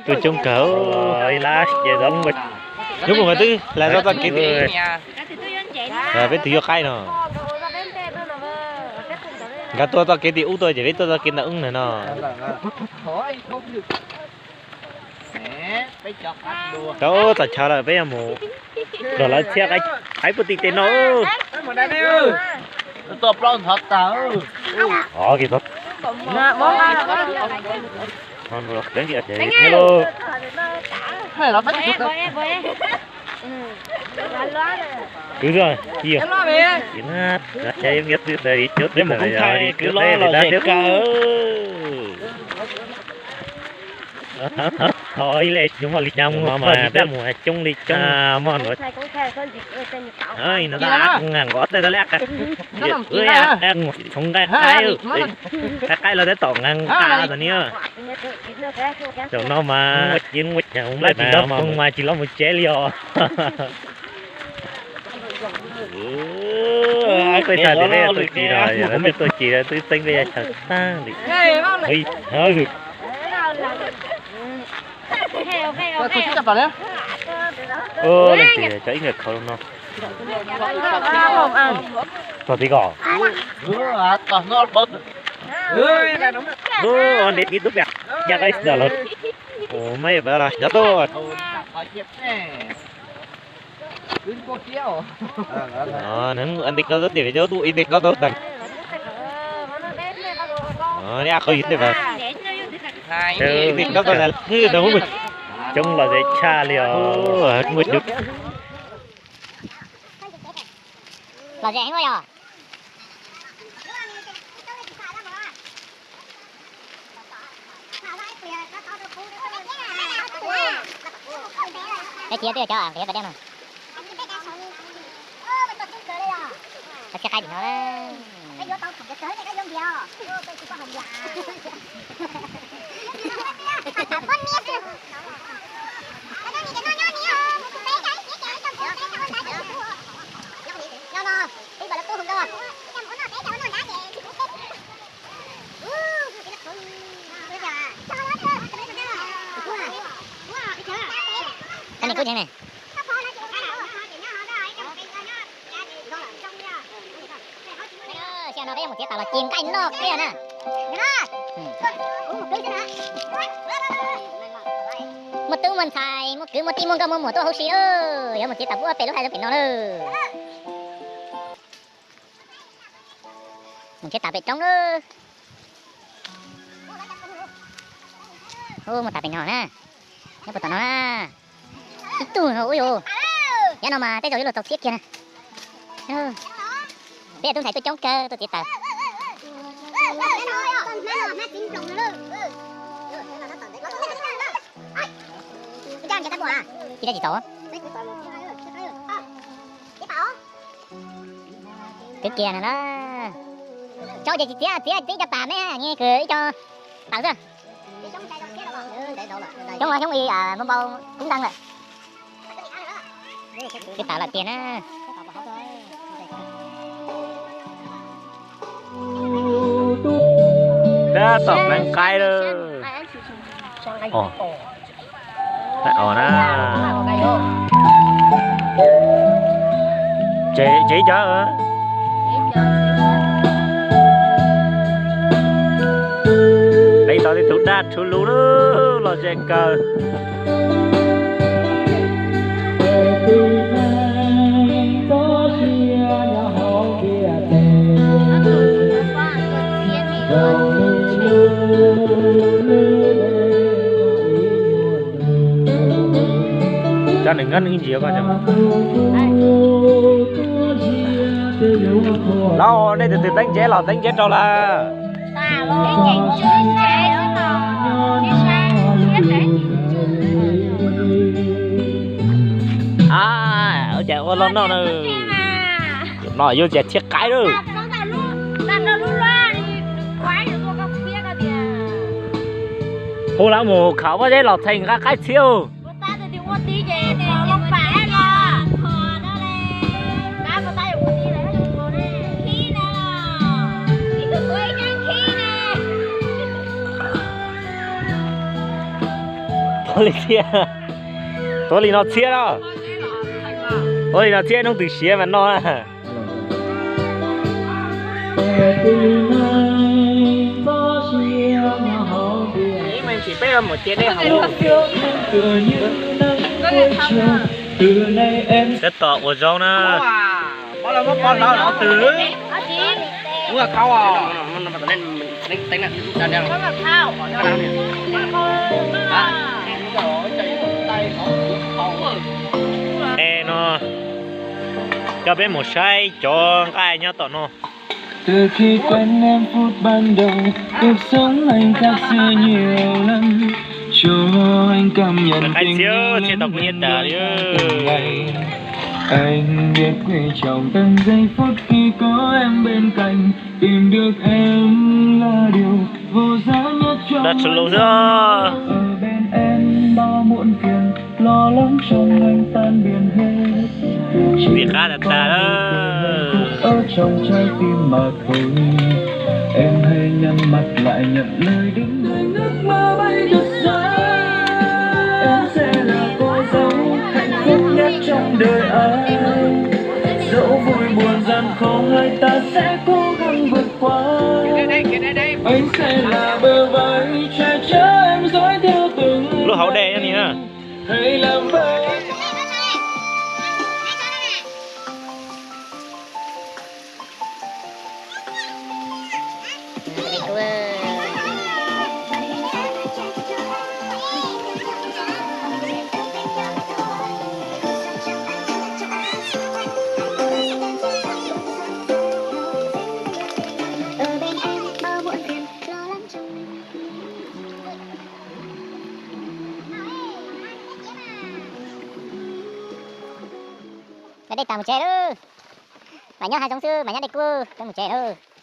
Tuaj coob kawg. Hnub mus mas twb hla tau txoj kev tim, peb twb yuav qaib no. Nkawd tuaj txoj kev tim ub tuaj ces peb tuaj txoj kev ntawm ub ntag no. Tau txog chaw lawm peb yuav mus nrog lawv txhiab qaib puag tim tej no. Kwv, kwv los los zem kawg. Ho ib le, mus li cas mus mas peb mus coob li coob mog. Nqa nqos tej tau li, mus txhoov nqaij qaib, nqaij qaib los tab tom nqa nqa tau ni. Zaum no mas ua ci ua cas mus nqaij pis nrov poog mas tsis los mus tsev li os. Peb xav tias peb tuaj ci no, peb tuaj ci twb txeeb peb chaw tag li. Leej twg cov ib nkawm khau no. Txog tid ko. Ntev tib tub pem, ya qaib los. Ua maj pab los nyob tuaj. Ntev koj tuaj tias cov tub ntev koj tuaj tag. Neb qhov yus tej mas ntev koj tuaj tag, coob los zem tshaj li os. Los zem heev yog. Peb cia twb yog cov nqis pas dej no. Txhiab qaib tim no. Koj niam kub tsev ne. Xyoo no peb yuav mus txiav taws los ci nqaij noj peb na. Muaj tub muaj ntxhais, muaj kwv muaj tij, muaj nkauj muaj muam tuaj hauj si lawm, yuav mus txiav taws pub pem lub hais pem no lawm. Mus txiav taws pem roob lawm. Ub, mus taws pem no na. Nyob puag tom no na. Ib tug no ub yus. Yav no mas tej zaum yuav luag txaus txhiab kiag na. Peb tub ntxhais tuaj coob kawg tuaj txiav taws. Tsis tau tsis txaus. Kwv kiag no na. Coob ces tsis txiav, txiav txiav ib co pas me, nyias kwv ib co taws xwb. Xyoob xyoob i npau npau kub ntees lawm. Kwv taws lawm tiag na. Tab tom nqeeb qaib lawm. Os na. Tsev, tsev cov. Peb tau tej tug dab rhu lus lawm, los zem kawg. Cov nws nyob nws ntsis ko. Los nej tus twg teeb ntse los teeb ntse rau lawm. A, ua cas ua loj noj na. No yuav txiav txhiab qaib lawm. Hu lawv mus khav pob zeb los txhais nqa qaib txhiab. Ua li txhiab, ua li no txhiab no, ua li no txhiab hnub twg siav mas noj na. Tab tom ua zaub na. E no, coj peb mus saib cov nqaij nyob tom no. Từ khi quen em phút ban đầu, cuộc sống anh khác xưa nhiều lắm. Cho anh cảm nhận tình yêu lắm. Anh biết quý trọng từng giây phút khi có em bên cạnh. Tìm được em là điều vô giá nhất trong nỗi đau. Ở bên em bao muộn phiền, lo lắng trong anh tan biến hết. Chỉ vì em ở trong trái tim mà thôi. Em hãy nhắm mắt lại nhận lời đừng ngại ngớt mà bay thật xa. Em sẽ là cô dâu hạnh phúc nhất trong đời anh. Dẫu vui buồn gian khó hai ta sẽ cố gắng vượt qua. Anh sẽ là bờ vai che chở em dõi theo từng. Lub hauv dej ni na. Hãy làm vơi. Dej tas mus tsev lawm. Mas nyob hav zoov xwb mas nyob dej kub, mus tsev lawm.